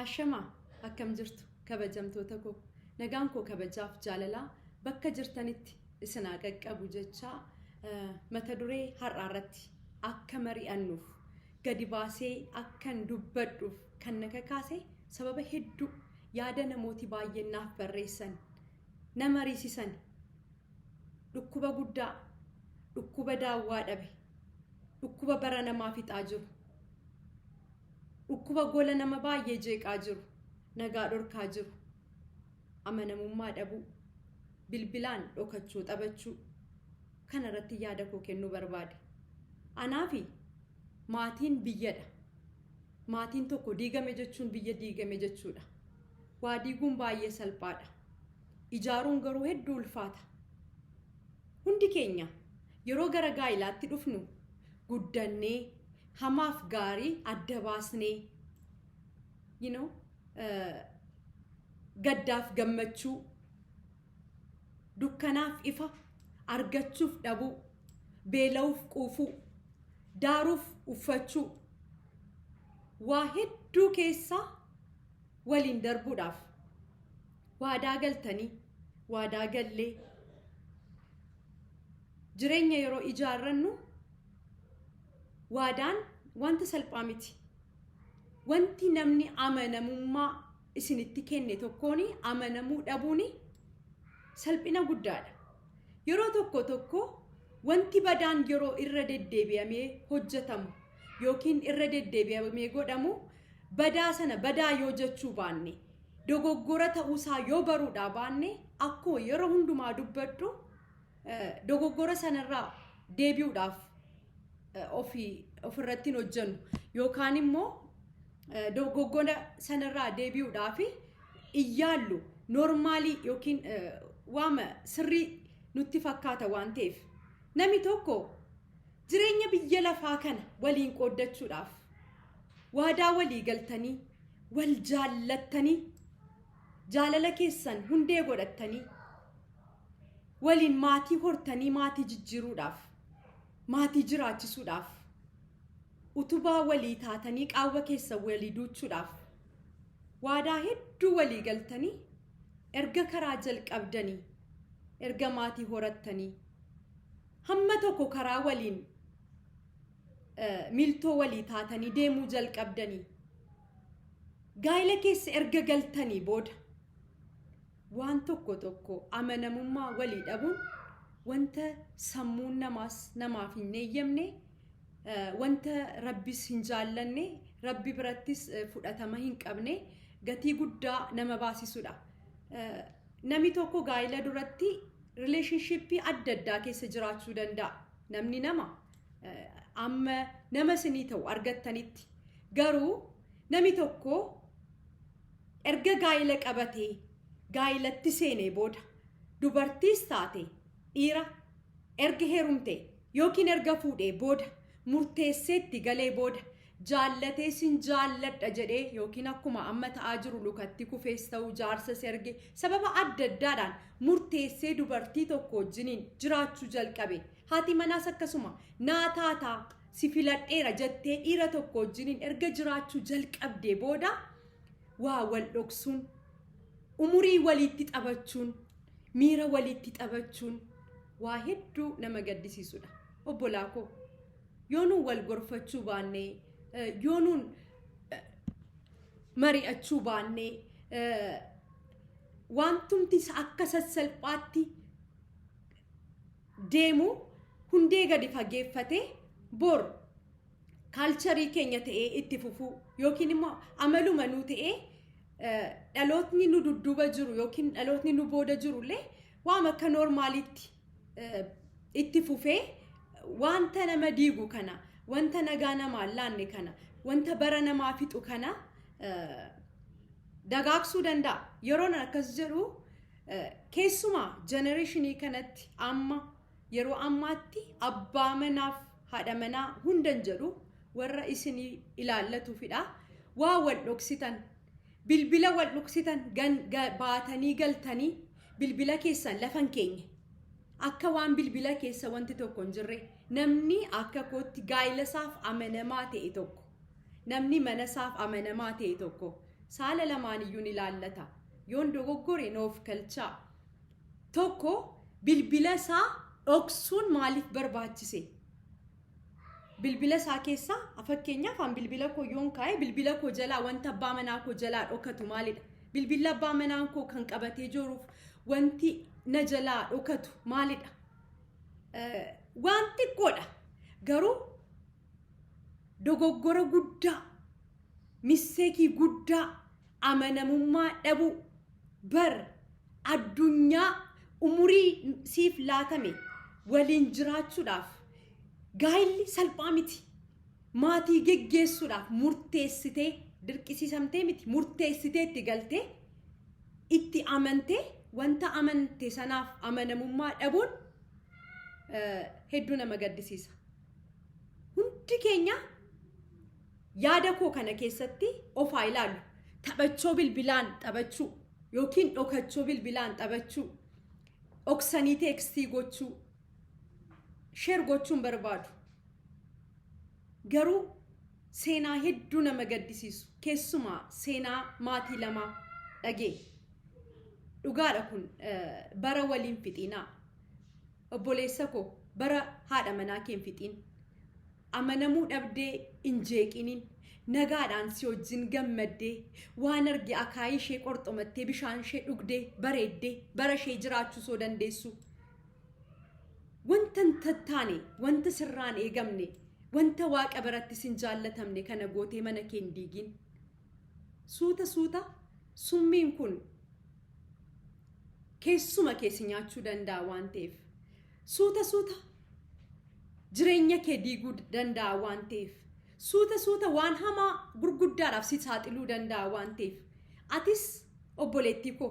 Ashamaa, akkam jirtu kabajamtoota koo? Nagaan koo kabajaaf jaalalaa bakka jirtanitti isin haa qaqqabu jechaa, mata duree har'aa irratti akka mari'annuuf gadi baasee akkan dubbadhuuf kan na kakaase sababa hedduu yaada namooti baay'een naaf barreessan na mariisisan, dhukkuba guddaa, dhukkuba daawwaa dhabe, dhukkuba bara namaa fixaa jiru, dhukkuba gola nama baay'ee jeeqaa jiru, nagaa dhorkaa jiru, amanamummaa dhabuu, bilbilaan dhokachuu taphachuu kana irratti yaada koo kennuu barbaade. Anaafi maatiin biyyadha. Maatiin tokko diigame jechuun biyya diigame jechuudha. Waa diiguun baay'ee salphaadha. Ijaaruun garuu hedduu ulfaata. Hundi keenya yeroo gara gaa'ilaatti dhufnu guddannee, hamaaf gaarii adda baasnee, gaddaaf gammachuu, dukkanaaf ifa, argachuuf dhabuu, beela'uuf quufuu, daaruuf uffachuu, waa hedduu keessaa waliin darbuudhaaf waadaa galtanii, waadaa gallee jireenya yeroo ijaarrannu waadaan wanta salphaa miti. Wanti namni amanamummaa isinitti kenne tokkoon amanamuu dhabuun salphina guddaadha. Yeroo tokko tokko wanti badaan yeroo irra deddeebi'amee hojjetamu yookiin irra deddeebi'amee godhamu, badaa sana badaa yoo jechuu baanne, dogoggora ta'uusaa yoo baruudhaa baanne, akkuma yeroo hundumaa dubbadhu, dogoggora sanarraa deebi'uudhaaf ofii ofirratti hin hojjennu yookaan immoo dogoggora sanarraa deebi'uudhaaf iyyaallu, normal yookiin waama sirrii nutti fakkaata waan ta'eef. Namni tokko jireenya biyya lafaa kana waliin qooddachuudhaaf waadaa walii galtanii, wal jaallattanii, jaalala keessan hundee godhattanii, waliin maatii hortanii, maatii jijjiiruudhaaf, maatii jiraachisuudhaaf, utubaa walii taatanii qaawwa keessan walii duuchuudhaaf waadaa hedduu walii galtanii, erga karaa jalqabdanii, erga maatii horattanii, hamma tokko karaa waliin miiltoo walii taatanii deemuu jalqabdanii, gaa'ela keessa erga galtanii booda waan tokko tokko amanamummaa walii dhabuun wanta sammuun namaas namaaf hin eeyyamne, wanta Rabbis hin jaallanne, Rabbi birattis fudhatama hin qabne, gatii guddaa nama baasisudha. Namni tokko gaa'ela duratti relationship adda addaa keessa jiraachuu danda'a. Namni nama amma nama isinii ta'u argattanitti garuu namni tokko erga gaa'ela qabatee gaa'elatti seenee booda, dubartiis taate dhiira, erga heerumte yookiin erga fuudhee booda, murteesseetti galee booda, jaallatee sin jaalladha jedhee yookiin akkuma amma ta'aa jiru lukatti kufees ta'u, jaarsas erge, sababa adda addaadhaan murteessee dubartii tokko wajjiniin jiraachuu jalqabe, haati manaas akkasuma naa taataa, si filadheera jettee dhiira tokko wajjiniin erga jiraachuu jalqabdee booda, waa wal dhoksuun, umurii waliitti taphachuun, miira waliitti taphachuun waa hedduu nama gaddisiisudha. Obbolaa koo, yoo nuun wal gorfachuu baannee, yoo nuun mari'achuu baannee, wantumti akka sassalphaatti deemu hundee gadi fageeffatee bor culture keenya ta'ee itti fufuu yookiin immoo amaluma nuu ta'ee dhalootni nu dudduuba jiru yookiin dhalootni nu booda jirullee waan akka normalitti itti fufee, wanta nama diigu kana, wanta nagaa namaa laanne kana, wanta bara namaa fixu kana dagaagsuu danda'a. Yeroon akkas jedhu, keessumaa generation kanatti, amma yeroo ammaatti abbaa manaaf haadha manaa hundan jedhu, warra isinii ilaallatuufidha. Waa wal dhoksitan, bilbila wal dhoksitan, baatanii galtanii bilbila keessan lafan keenye, akka waan bilbila keessa wanti tokko hin jirre. Namni akka kootti gaa'ila isaaf amanamaa ta'e tokko, namni mana isaaf amanamaa ta'e tokko Saala lamaaniyyuu ni ilaallata. Yoon dogoggore noof galchaa. Tokko, bilbila isaa dhoksuun maaliif barbaachise? Bilbila isaa keessaa, fakkeenyaaf, an bilbila koo yoon kaa'e, bilbila koo jalaa wanta abbaa manaa koo jalaa dhokatu maalidha? Bilbilli abbaa manaa koo kan qabatee jiruuf wanti na jalaa dhokatu maalidha? Waan xiqqoodha. Garuu dogoggora guddaa, mistake guddaa, amanamummaa dhabuu. Bar addunyaa umurii siif laatame waliin jiraachuudhaaf gaa'illi salphaa miti. Maatii geggeessuudhaaf murteessitee, dirqisiisamtee miti, murteessitee itti galtee, itti amantee, wanta amante sanaaf amanamummaa dhabuun hedduu nama gaddisiisa. Hundi keenya yaada koo kana keessatti ofaa ilaalu. Taphachoo bilbilaan taphachuu yookiin dhokachoo bilbilaan taphachuu, dhoksanii text gochuu, share gochuun barbaadu. Garuu seenaa hedduu nama gaddisiisu, keessumaa seenaa maatii lamaa dhagee. Dhugaadha, kun bara waliin fixiinaa. Obboleessa koo, bara haadha manaa kee hin fixiin. Amanamuu dhabdee hin jeeqiniin. Nagaadhaan si wajjin gammaddee, waan arge akaayii ishee qorxomattee, bishaan ishee dhugdee, bareeddee bara ishee jiraachuu soo dandeessu. Wanta hin tattaane, wanta sirraan eegamne, wanta Waaqa biratti sin jaallatamne kana gootee mana kee hin diigin. Suuta suuta summiin kun keessuma kee si nyaachuu danda'a waan ta'eef, suuta suuta jireenya kee diiguu danda'a waan ta'eef, suuta suuta waan hamaa gurguddaadhaaf si saaxiluu danda'a waan ta'eef, atis obboleettii koo,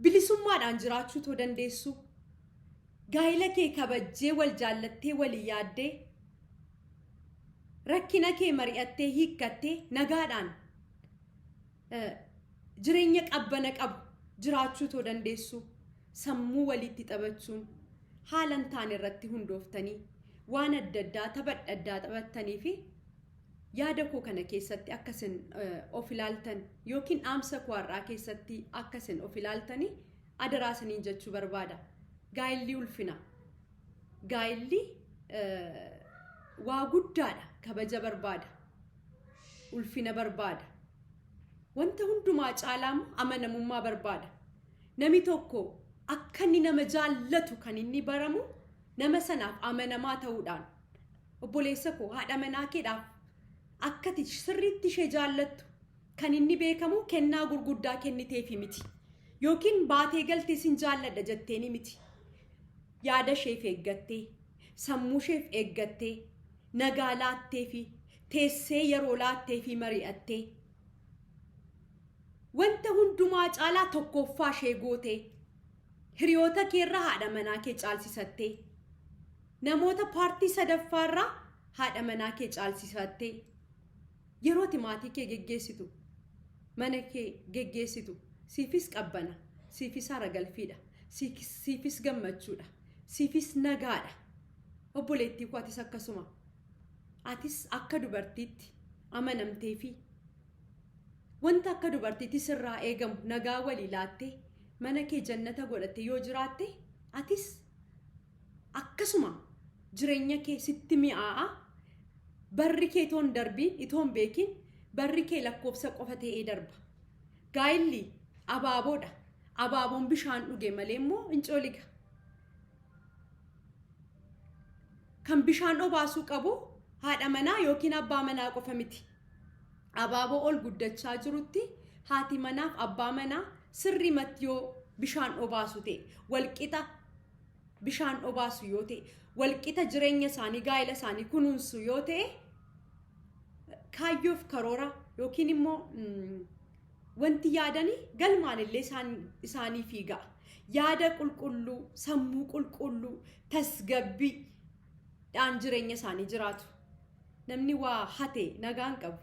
bilisummaadhaan jiraachuu too dandeessu, gaa'ila kee kabajjee, wal jaallattee, walii yaaddee, rakkina kee mari'attee hiikkattee, nagaadhaan jireenya qabbana qabu jiraachuu too dandeessu, sammuu walitti taphachuun, haala hin taane irratti hundooftanii, waan adda addaa tapha adda addaa taphattanii fi yaada koo kana keessatti akkasin of ilaaltan yookiin dhaamsa koo har'aa keessatti akkasin of ilaaltanii adaraa isiniin jechuu barbaada. Gaa'illi ulfina. Gaa'illi waa guddaadha. Kabaja barbaada. Ulfina barbaada. Wanta hundumaa caalaa immoo amanamummaa barbaada. Namni tokko akka inni nama jaallatu kan inni baramu nama sanaaf amanamaa ta'uudhaan. Obboleessa koo, haadha manaa keedhaaf akkati sirriitti ishee jaallattu kan inni beekamu kennaa gurguddaa kenniteefi miti. Yookiin baatee galtee sin jaalladha jetteeni miti. Yaada isheef eeggattee, sammuu isheef eeggattee, nagaa laattee fi teessee yeroo laattee fi mari'attee, wanta hundumaa caalaa tokkoffaa ishee gootee, hiriyoota keerraa haadha manaa kee caalsisattee, namoota paartii sadaffaarraa haadha manaa kee caalsisattee, yerooti maatii kee geggeessitu, mana kee geggeessitu, siifis qabbana, siifis hara galfiidha, siifis gammachuudha, siifis nagaadha. Obboleettii koo, atis akkasuma. Atis akka dubartiitti amanamtee fi wanta akka dubartiitti sirraa eegamu nagaa walii laattee, mana kee jannata godhatte yoo jiraatte, atis akkasuma jireenya kee sitti mi'aa'a. Barri kee itoon darbiin, itoon beekin, barri kee lakkoofsa qofa ta'ee darba. Gaa'illi abaaboodha. Abaaboon bishaan dhuge malee immoo hin cooliga. Kan bishaan obaasuu qabu haadha manaa yookiin abbaa manaa qofa miti. Abaaboo ol guddachaa jirutti haati manaaf abbaa manaa sirriimatti yoo bishaan obaasu ta'e, walqixa bishaan obaasu yoo ta'e, walqixa jireenya isaanii, gaa'ela isaanii kunuunsu yoo ta'e, kaayyoof karoora yookiin immoo wanti yaadanii galmaan illee isaanii fiiga. Yaada qulqulluu, sammuu qulqulluu, tasgabbiidhaan jireenya isaanii jiraatu. Namni waa hate nagaan qabu.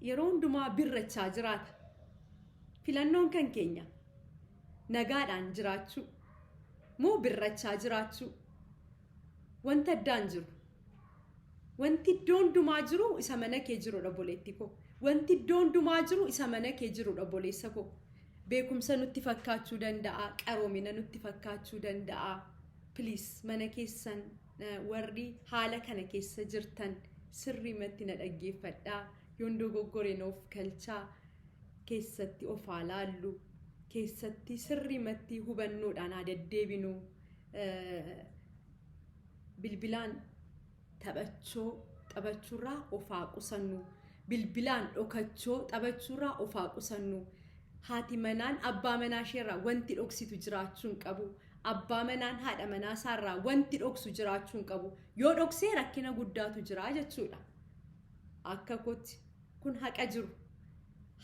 Yeroo hundumaa birrachaa jiraata. Filannoon kan keenya, nagaadhaan jiraachuu moo birrachaa jiraachuu? Wanta addaan jiru. Wanti iddoo hundumaa jiru isa mana kee jirudha obboleetti koo. Wanti iddoo hundumaa jiru isa mana kee jirudha obboleessa koo. Beekumsa nutti fakkaachuu danda'a, qaroomina nutti fakkaachuu danda'a. Please, mana keessan warri haala kana keessa jirtan sirriimatti na dhaggeeffadhaa. Yoon dogoggore of kalchaa. Keessatti of haa laallu. Keessatti sirriimatti hubannoodhaan haa deddeebinu. Bilbilaan taphachuu taphachuurraa of haa qusannu. Bilbilaan dhokachuu taphachuurraa of haa qusannu. Haati manaan abbaa manaa isheerraa wanti dhoksitu jiraachuu hin qabu. Abbaa manaan haadha manaa isaarraa wanti dhoksu jiraachuu hin qabu. Yoo dhoksee rakkina guddaatu jira jechuudha. Akka kootti kun haqa jiru.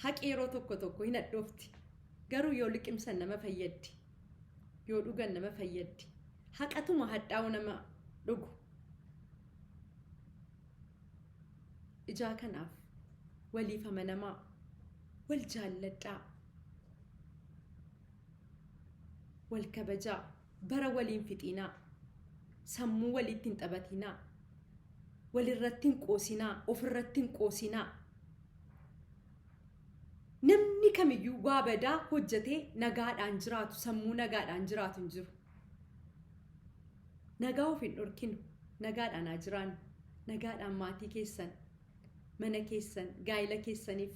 Haqi yeroo tokko tokko hin hadhoofti. Garuu yoo liqimsan nama fayyaddi. Yoo dhugan nama fayyaddi. Haqatuma hadhaa'u nama dhugu. Ijaa kanaaf waliif amanamaa, wal jaalladhaa, wal kabajaa, bara waliin fixiinaa, sammuu walitti hin taphatinaa, walirratti hin qoosinaa, ofirratti hin qoosinaa. Namni kamiyyuu waa badaa hojjetee nagaadhaan jiraatu, sammuu nagaadhaan jiraatu hin jiru. Nagaa of hin dhorkinu, nagaadhaan haa jiraannu, nagaadhaan maatii keessan, mana keessan, gaa'ila keessaniif,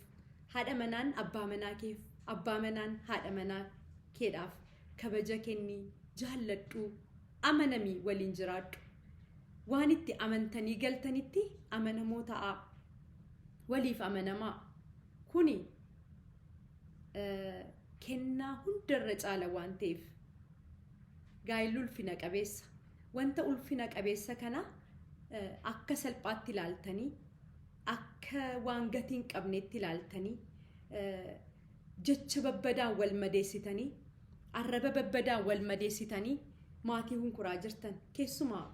haadha manaan abbaa manaa keef, abbaa manaan haadha manaa keedhaaf kabaja kennii, jaalladhuu, amanamii waliin jiraadhu. Waan itti amantanii galtanitti amanamoo ta'aa. Waliif amanamaa. Kuni kennaa hundarra caala waan ta'eef gaa'illi ulfina qabeessa. Wanta ulfina qabeessa kana akka salphaatti ilaaltanii, akka waan gatii hin qabneetti ilaaltanii, jecha babbadaan wal madeessitanii, arraba babbadaan wal madeessitanii maatii hunkuraa jirtan, keessumaa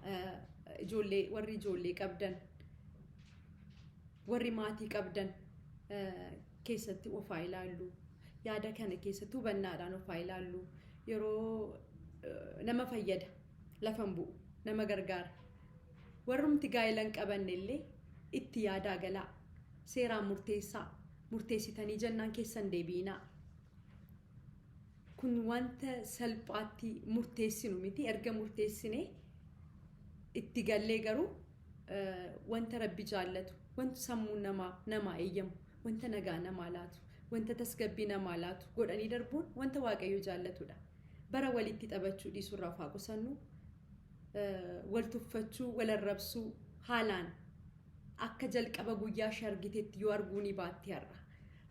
ijoollee, warri ijoollee qabdan, warri maatii qabdan, keessatti of haa ilaallu. Yaada kana keessatti hubannaadhaan of haa ilaallu. Yeroo nama fayyada, lafan bu'u, nama gargaara. Warrumti gaa'ela hin qabanne illee itti yaadaa galaa. Seeraan murteessaa. Murteessitanii jennaan keessan deebi'inaa. Kun wanta salphaatti murteessinu miti. Erga murteessinee itti gallee garuu wanta Rabbi jaallatu, wanta sammuun namaa eeyyamu, wanta nagaa namaa laatu, wanta tasgabbii namaa laatu godhanii darbuun wanta Waaqayyo jaallatudha. Bara walitti taphachuu dhiisuurraa of haa qusannu. Wal tuffachuu, wal arrabsuu, haalaan akka jalqaba guyyaa ishee argitetti yoo arguu ni baatte har'a.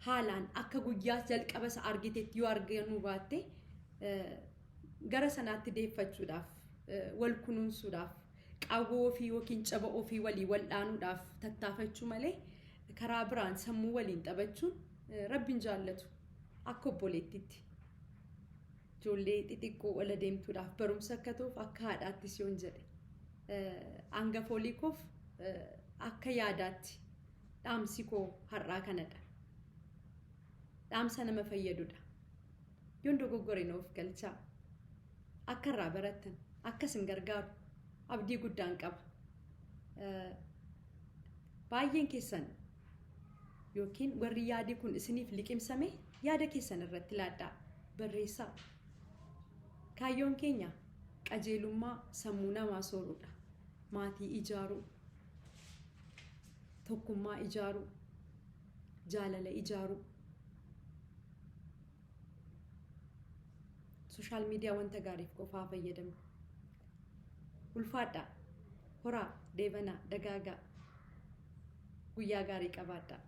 Haalaan akka guyyaa jalqaba isa argitetti yoo arganuu baatte, gara sanaatti deeffachuudhaaf, wal kunuunsuudhaaf, qaawwa ofii yookiin caba ofii walii wal'aanuudhaaf tattaafachuu malee karaa biraan sammuu waliin taphachuun Rabbiin jaallatu. Akka obboleettitti, ijoollee xixiqqoo wal adeemtuudhaaf barumsa akka ta'uuf, akka haadhaattis yoon jedhe, hangafoolii koof akka yaadaatti dhaamsi koo har'aa kanadha. Dhaamsa nama fayyadudha. Yoon dogoggore na of galchaa. Akka irraa barattan, akka isin gargaaru abdii guddaan qaba. Baay'een keessan yookiin warri yaadi kun isiniif liqimsame yaada keessan irratti laadhaa, barreessaa. Kaayyoon keenya qajeelummaa sammuu namaa sooruudha. Maatii ijaaruu, tokkummaa ijaaruu, jaalala ijaaruu. Social media wanta gaariif qofaa fayyadamnu. Ulfaadhaa, horaa, deebanaa, dagaagaa. Guyyaa gaarii qabaadhaa.